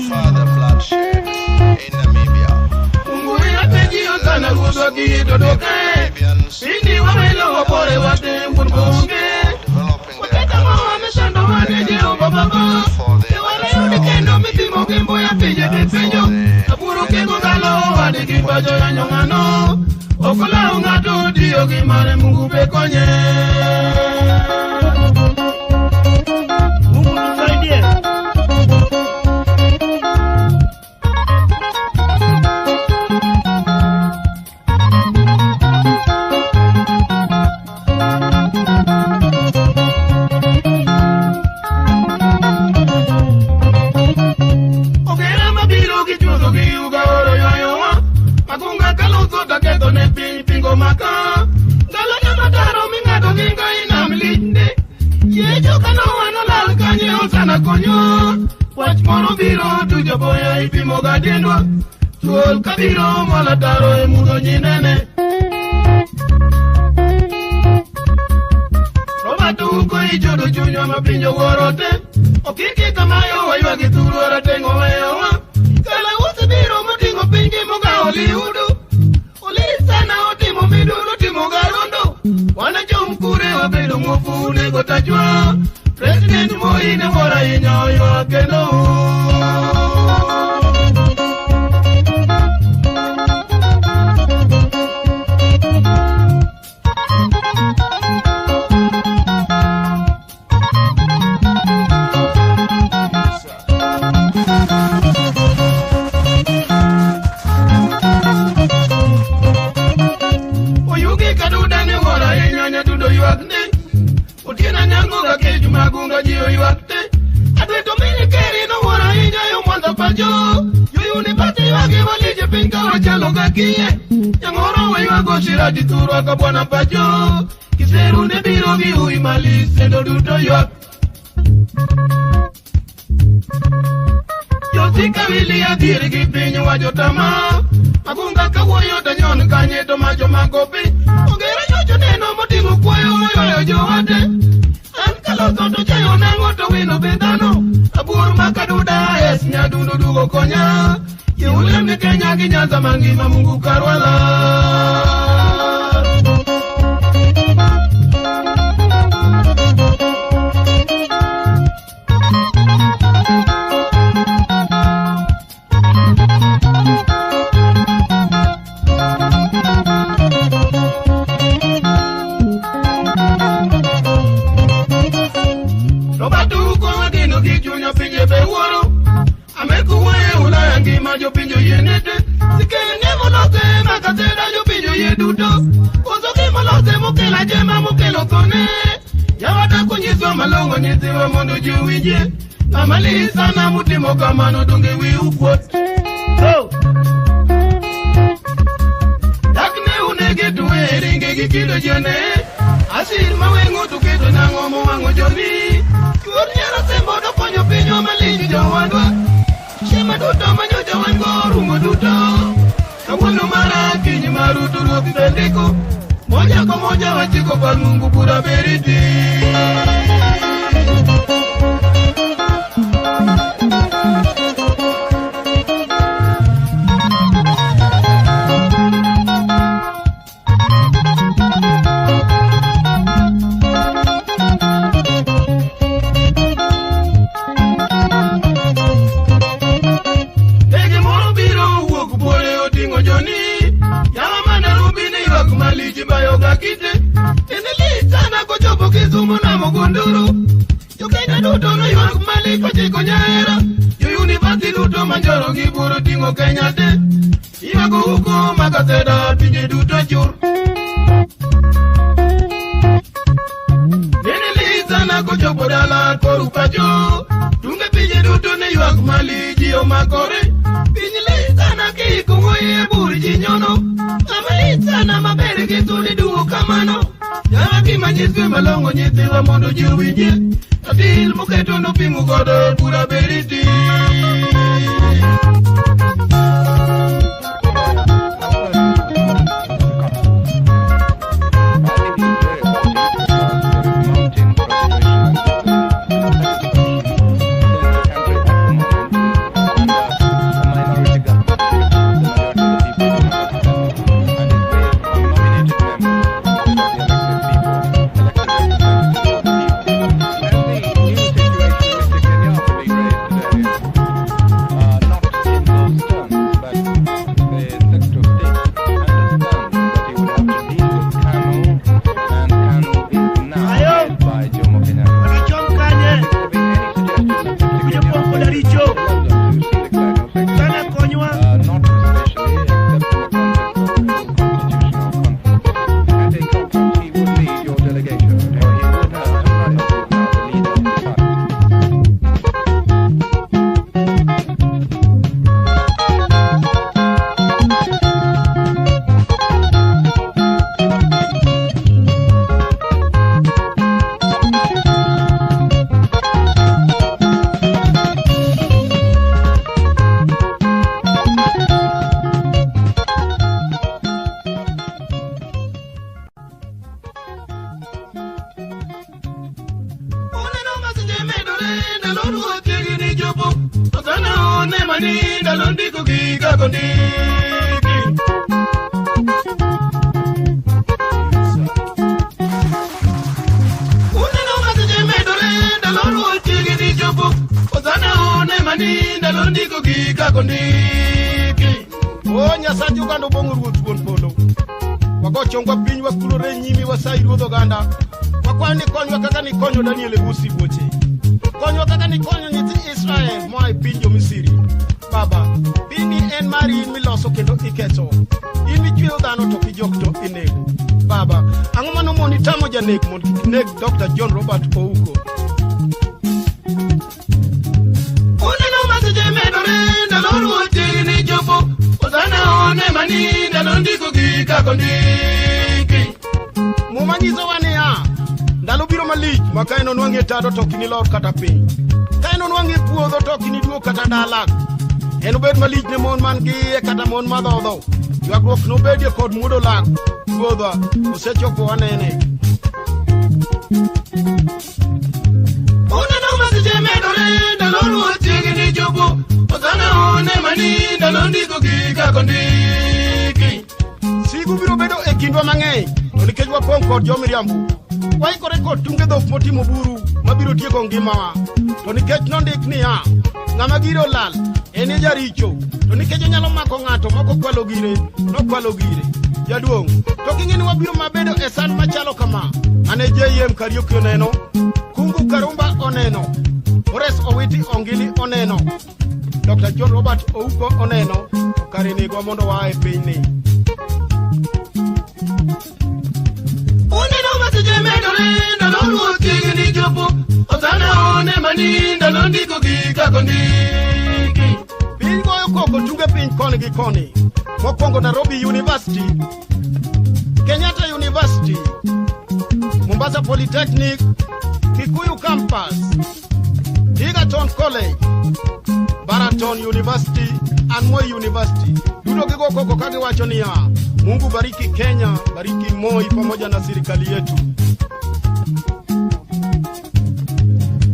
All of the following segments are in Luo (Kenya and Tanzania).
Further bloodshed in Namibia. Namibians developing their country for the Mungu tusaidie. Ogera mabiro gi chuodho gi uga oro ywayowa. Magunga kalutho taketho ne piny pingo maka. Ndalo nyamataro ming'ado gi ngai nam lich ndi. Yie kanowa nolal kanye osana konyo. Wach moro biro to joboya ipimo ga dendwa. Thuol kabiro molataro e mudho ji nene. Robert Uko ichodo chunywa ma piny owuoro te. Okiki kamayo waywagi thuru rateng' oweyowa. Kala osebiro moting'o piny gi mogawo liudu. Olisana otimo miduru otimo garundo. Wan achom kure wabedo muofu onego tachwa. President Moi ne wuoro ahinya oywak kendo. Oyugi kaduda ne wuoro ahinya nyadundo ywak ne. Otieno nyango ga kech magunga ji oywak te. Adweto mini keri nowuoro ahinya yo Mwanza pacho. Yoyuni pate ywage malich e piny ka wachalo ga kiye. Nyang'oro waywago Shirati thurwa ka bwana pacho. Kiseru ne biro gi ui malich sendo duto ywak. Josika wili adhier gi piny wacho tama. Magunga kawuoyo to nyon kanye to macho mako piny. Ogera nyocho neno moting'o kuoyo moywayo jowate. An kaloso to chayo nang'o to wino be dhano. Abuor makaduda es nyadundo dugo konya. Yeulem ne Kenya gi Nyanza mangima Mungu karwala. Robert Uko wageno gi chunywa pinje be wuoro. Amerka wuoye Ulaya ngima jopinje oyie nete. Sikenge molose makasera jopinje oyie duto. Koso gimolose mokelo ajema mokelo thone. Yawata kunyiswa malong'o nyithiwa mondo ji owinjie. Ng'ama lich sana mutimo kamano donge wiu kuot. Oh. Dak ne unege to we ringe gi kido jone. Asir maweng'o to keto nang'o mowang'o joni. Chuor nyara sembo to konyo pinywa malich jowadwa. Shema duto manyocha wan go rumo duto. Kawuono mara kiny maru to ruoth be ndiko. Moja kwa moja wachiko par Mungu bura beriti. Ndege moro biro wuok buore oting'o joni. Yawa ma Nairobi ne ywak malich bayo ga kite. Tiende lich sana kochopo Kisumu namo Gondoro. Jokenya duto noywak malich kochiko Nyahera. Jo university duto manjoro gi buro ting'o Kenya te. Iwago huko makaseda pinje duto chur. Nene lizana kochopo dala koru pacho. Tunge pinje duto ne ywak mali ji omakore. Piny lizana kiiko wuoye bur ji nyono. Ng'ama lizana maber gi thundi duo kamano. Yawa gima nyiswe malong'o nyithiwa mondo ji owinjie. Atil moketo nopimo godo bura beriti. O Nyasaye oganda obong'o ruoth wuon polo. Wago chongwa piny wakulore nyimi wasayi ruodh oganda. Wakwayo ni konywa kaka nikonyo Daniel e bwo sibuoche. Konywa kaka nikonyo nyithi Israel moa e piny jo-Misri. Baba, pinyni en mari in miloso kendo iketho. In michweyo dhano to kijok to inego. Baba, ang'o manomoni tamo janek mondo kik neg Dr. John Robert Ouko? Uneno masiche medore ndalo ruoth chiegni chopo. Osana one mani ndalo ndiko gi kaka ondiki. Muma nyisowa niya, ndalo biro malich ma ka enonwang'i e tado to ok inilor kata piny. Ka enonwang'i e puodho to ok iniduog kata dala. Enobed malich ne mon man gi iye kata mon madhodho. Ywagruok nobedie kod muodo lak. Ruodhwa, osechopo wanene. Uneno masiche medore ndalo ruoth chiegni chopo. Osana one mani ndalo ndiko gi kaka ondiki. Sigu biro bedo e kindwa mang'eny, to nikech wapong' kod jomiriambo. Waikore kod tunge dhok motimo buru mabiro tieko ngimawa. To nikech nondik niya, ng'ama gire olal, en e jaricho. To nikech onyalo mako ng'ato mokokwalo gire, nokwalo gire. Jaduong', to king'e ni wabiro mabedo e san machalo kama. Mane JM Kariuki oneno, Kungu Karumba oneno, Horace Owiti Ongili oneno, Dr. John Robert Ouko oneno, to kare negwa mondo waa e pinyni. Uneno masiche medore ndalo ruoth chiegni chopo. Osana one mani ndalo ndiko gi kaka ondiki. Piny goyo koko tunge piny koni gi koni. Mokwongo Nairobi University, Kenyatta University, Mombasa Polytechnic, Kikuyu Campus, Egerton College, Baraton University and Moi University. Duto gigo koko ka giwacho niya, Mungu bariki Kenya, bariki Moi pamoja na serikali yetu.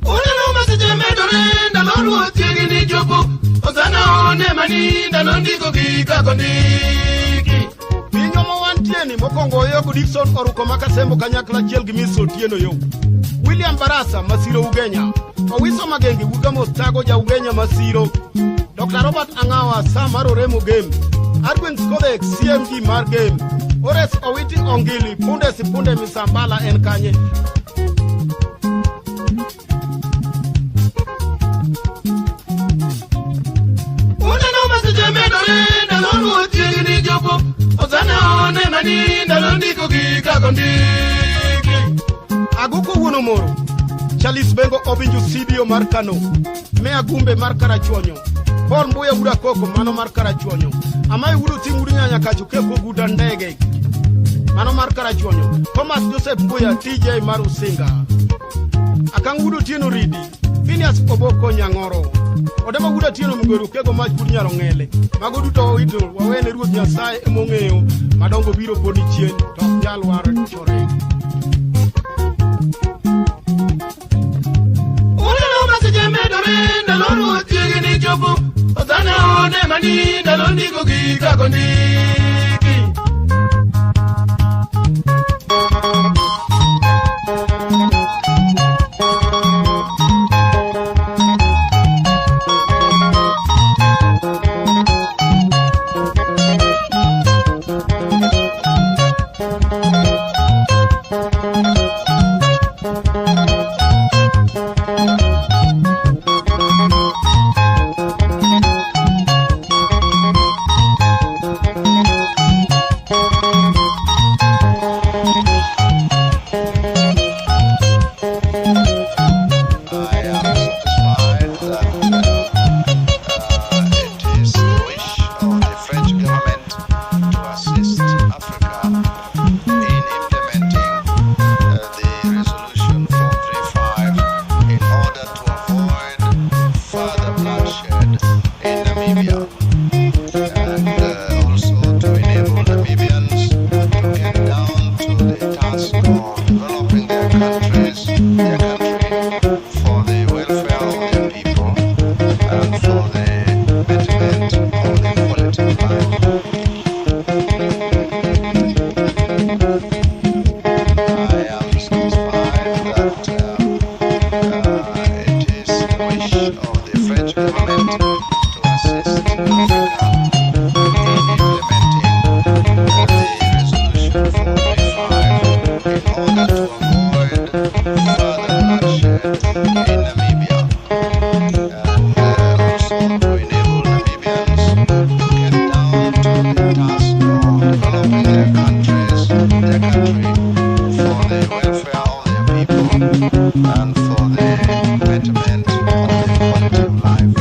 Uneno masiche medore ndalo ruoth chiegni chopo. Osana one mani ndalo ndiko gi kaka ondiki. Pinywa ma wantie ni mokwongo Oyogo Dickson oruko makasembo kanyakla achiel gi Miss Otieno yo. William Barasa Masiro Ugenya, Owiso Magenge Wuga Tago ja Ugenya Masiro, Dr. Robert Angawa Sam mar Oremo Game, Argwings Codex CMG mar Game, Horace Owiti Ongili Punde Sipunde Misambala en kanye. Uneno masiche medore ndalo ruoth chiegni chopo. Osana one mani ndalo ndiko gi kaka ondiki. Aguko wuon Omoro, Charles Bengo Obinju CBO mar Kano, Mea Gumbe mar Karachuonyo, Paul Mbuya Wuod Akoko mano mar Karachuonyo, Amai Wuod Oting' Wuod Nyanya Kacho Keko Guda Ndege mano mar Karachuonyo, Thomas Joseph Mbuya TJ mar Usinga, Akang' Wuod Otieno Ridi, Phineas Oboko Nyang'oro, Odema Wuod Atieno Migori Kego Mach Wuod Nyarong'ele. Mago duto wawito wawene Ruoth Nyasaye emong'eyo madongo biro poni chien to ok nyal wachore. Uneno masiche medore ndalo ruoth chiegni chopo. Osana one mani ndalo ndiko gi kaka ondiki. I am satisfied that it is the wish of the French government to assist Africa in implementing the resolution 435 in order to avoid further bloodshed in Namibia and also to enable Namibians to get down to the task of developing their country for the welfare of their people and for the betterment of their quality of life. I am satisfied that it is the wish of the French government to assist Africa in implementing the resolution 435 in order to avoid further bloodshed in Namibia and also to enable Namibians to get down to the task of developing their country for the welfare of their people and for the betterment of their quality of life.